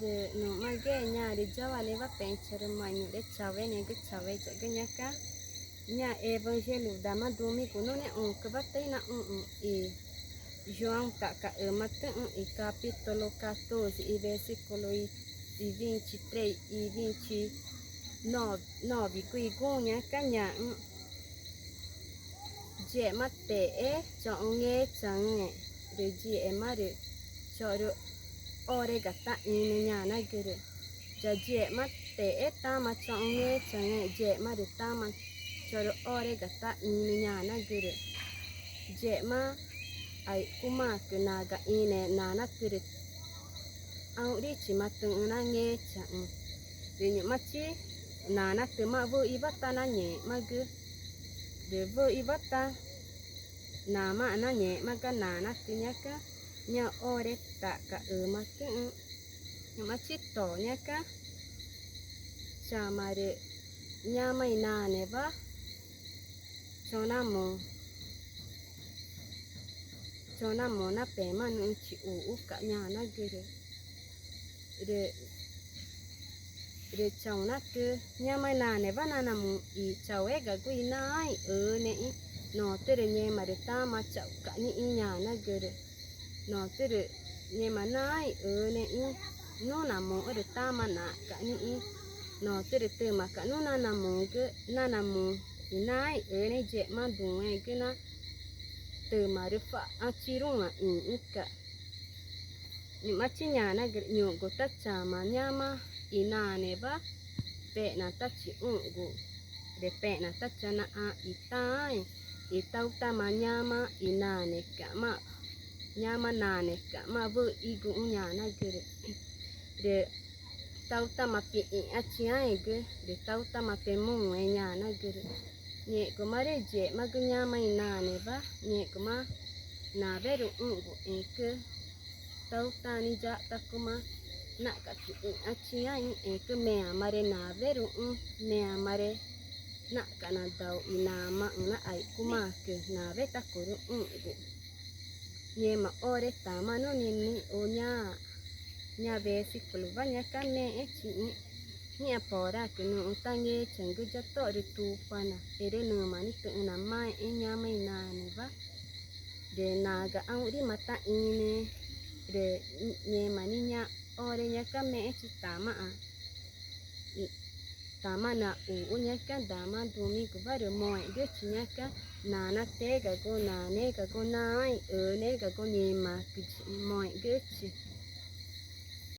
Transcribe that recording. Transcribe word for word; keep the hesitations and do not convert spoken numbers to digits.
Rü ñu̱xma ngẽxma ñaã rü yawa lewa pexü̃ charümoxẽ ñu̱xre chaueneẽgü chaueyagü ñaca ñaã evangelho dama domingo nune ũcüwa ta ínaxũxũ i João taxca̱x ümatüxü̃ i capítulo catorze i versículo i vinte e três i vinte e nove guiguxü̃ ñaca ñaxü̃. Yíxema texé choxü̃ ngechaü̃xẽẽ rü yíxema rü chorü órega tá ĩnü ñanagürü. Ya yíxema texé tama choxü̃ ngechaü̃xẽẽ, yíxema rü tama chorü órega tá ĩnü ñanagürü. Yíxema aixcümaãcü naga ĩnüẽ nanatü rü ãũrichima tüxü̃ nangechaü̃. Rü ñu̱xũchi nanatümaã wüxiwa tá nangẽxmagü. Rü wüxiwa tá namaã nangẽxma ga nanatü ñaca ñaã ore taxca̱x ümatüxü̃. Ñu̱xũchi to ñaca chama rü ñoma i naãnewa choxü̃ namu choxü̃ namu napemaã nüxü̃ chixuxü̃ca̱x ñanagürü. Rü rü choxü̃ natü ñoma i naãnewa nanamu i chauegagu i naãẽ i üünexü̃. Notürü ngẽma rü tama chauxca̱x nixĩ ñanagürü. Notürü ngẽma naãẽ i üünexü̃ nuã namuxü̃ rü tama naxca̱x nixĩ. Notürü tümaca̱x nuã nanamugü nanamu i naãẽ i üünexü̃ yíxema duü̃xẽgü na tümarü paxãchiruü̃ãxü̃ca̱x. Ñu̱xũchi ñanagürü ñuxgu tá chama ñoma i naãnewa pexna tá chixũxgu rü pexna tá chanaxã i taãẽ i taũtáma ñoma i naãneca̱xma ñoma naãneca̱xma wüxiguxü̃ ñanagürü. Rü taũtáma pixĩxãchiãẽgü rü taũtáma pemuü̃ẽ ñanagürü. Ngẽxguma rü yíxemagü ñoma i naãnewa ngẽxguma nawe rüxũxgu ẽcü taũtáma niyatacüma naxca̱x pixĩxãchiãẽxü̃ ẽcü meãma rü nawe rüxũ meãma rü naxca̱x nadau i namaxü̃ na aixcümaãcü nawe tá curüxũxgu. Ngẽma ore tama nune nixu ñaã ñaã versículowa ñaca mexẽchixü̃ ngĩxã poraãcü nüxü̃ tangechaü̃gü ya tórü Tupana erü nüma nixĩ tüxü̃ namaxẽxü̃ ñoma i naãnewa. Rü naga ãũrima tá ĩnüẽ rü ngẽma nixĩ ñaã ore ñaca mexẽchi tamaã tama naxuxü̃ ñaca dama domingowa rü moxẽgüchi ñaca nanatüégagu naneégagu naãẽ i üünexü̃gagu ngẽmaãcü yiĩxü̃ moxẽgüchi.